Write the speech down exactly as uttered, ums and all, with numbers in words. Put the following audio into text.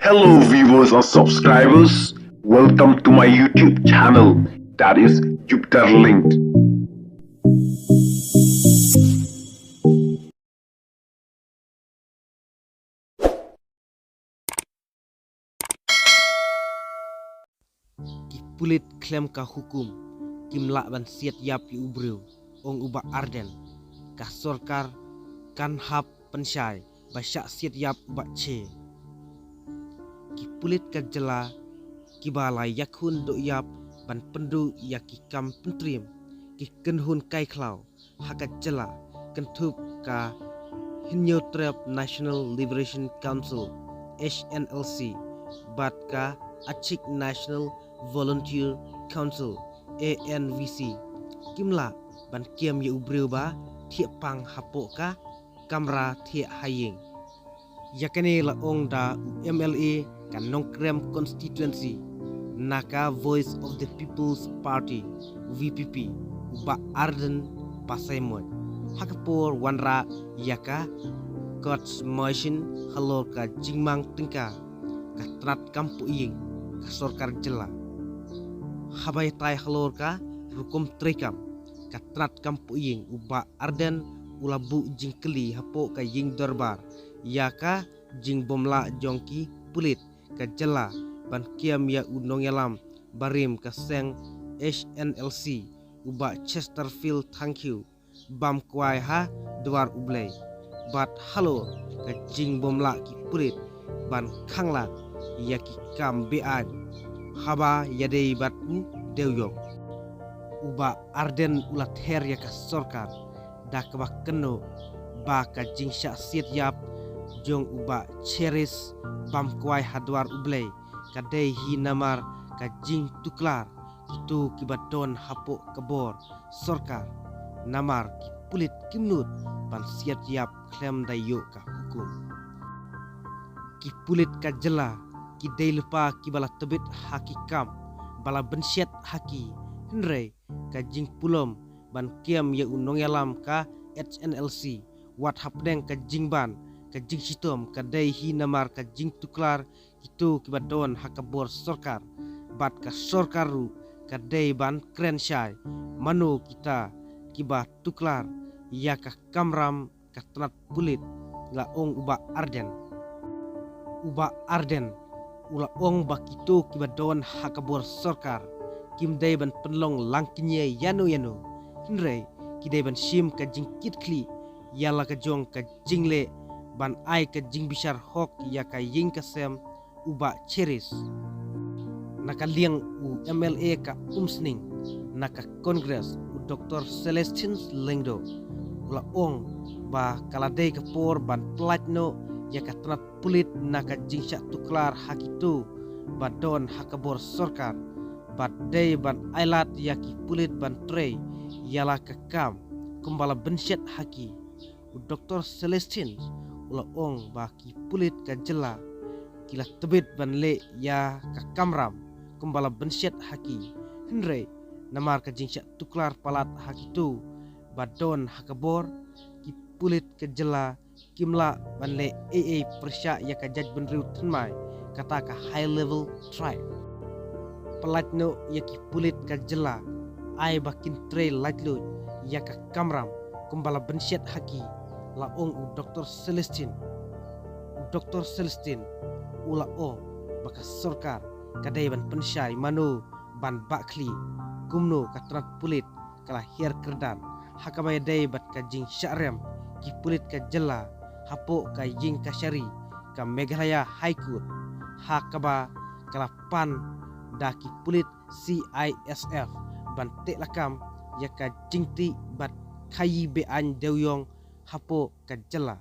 Hello viewers and subscribers, welcome to my YouTube channel, that is Jupiter Linked. Ki pulit khlem ka hukum kim lah ban siat ïap ïa u briew, ong u Bah Ardent. Ka sorkar kan hap pynshai ba shah siat ïap u Bah Che. Ki pulit ka jylla kiba la ïakhun doh ïap ban pynduh ïa ki kam pyntriem ki kynhun kai khlaw ha ka jylla, kynthup ka Hynñiewtrep National Liberation Council, H N L C, bad ka Achik National Volunteer Council, A N V C, kim lah ban kem ïa u briew ba thiah pang hapoh ka kamra thiah ha ïing. Ïa kane la ong da u M L A ka Nongkrem constituency na ka Voice of the People's Party, V P P, u Bah Ardent Basaiawmoit, ha ka por wanrah ïa ka God's Mission halor ka jingmang tyngka ka tnat kam poh ïing ka sorkar jylla. Haba ïatai halor ka rukom treikam ka tnat kam poh ïing, u Bah Ardent u la buh jingkylli hapoh ka ïing dorbar ïa ka jingbymlah jong ki pulit ka jylla ban kem ïa u nongïalam barim ka seng H N L C, u Bah Chesterfield Thangkhiew, bam kwai ha Dwar U Blei, bad halor ka jingbymlah ki pulit ban khanglad ïa ki kam beaiñ haba ïadei bad u dewïong. U Bah Ardent u la ther ïa ka sorkar da kaba kynnoh ba ka jingshah siat ïap jong u Bah Cheris bam kwai ha Dwar U Blei ka dei hi namar ka jingtuklar kito kiba don hapoh ka bor sorkar, namar ki pulit kim nud ban siat ïap khlem da ïoh ka hukum. Ki pulit ka jylla ki dei lypa kiba la tbit ha ki kam ba la bynshet ha ki, hynrei ka jingpulom ban kem ïa u nongïalam ka H N L C wat hapdeng ka jingban ka jingshitom ka dei hi namar ka jingtuklar kito kiba don ha ka bor sorkar, bad ka sorkar ruh ka dei ban kren shai mano kita kiba tuklar ïa ka kamram ka tnat pulit, la ong u Bah Ardent. U Bah Ardent u la ong ba kito kiba don ha ka bor sorkar kim dei ban pynlong lang kñia ïano ïano, hynrei ki dei ban shim ka jingkitkhlieh ïa la ka jong ka jingleh ban ai ka jingbishar hok ïa ka ïing ka sem u Bah Cheris. Na ka liang u M L A ka Umsning na ka Congress u Doktor Celestine Lyngdoh u la ong ba ka la dei ka por ban pyllait noh ïa ka tnat pulit na ka jingshah tuklar ha kito ba don ha ka bor sorkar, bad dei ban ailad ïa ki pulit ban trei ïa la ka kam kumba la bynshet ha ki. U Doktor Celestine u la ong ba ki pulit ka jylla ki la tbit ban leh ïa ka kamram kumba la bynshet ha ki, hynrei namar ka jingshah tuklar palat ha kito ba don ha ka bor, ki pulit ka jylla kim lah ban leh ei ei pyrshah ïa ka jaitbynriew thymmai, kata ka high level threat. Pyllait noh ïa ki pulit ka jylla, ai ba kin trei laitluid ïa ka kamram kumba la bynshet ha ki, la ong u Doktor Celestine. U Doktor Celestine u la ong ba ka sorkar ka dei ban pynshai mano ban bah khlieh kumno ka tnat pulit ka la hiar kyrdan ha kaba ïadei bad ka jingshah rem ki pulit ka jylla hapoh ka ïing kashari ka Meghalaya High Court, ha kaba ka la pan da ki pulit C I S F ban teh lakam ïa ka jingtih bad khaïi beaiñ dewïong hapoh ka jylla.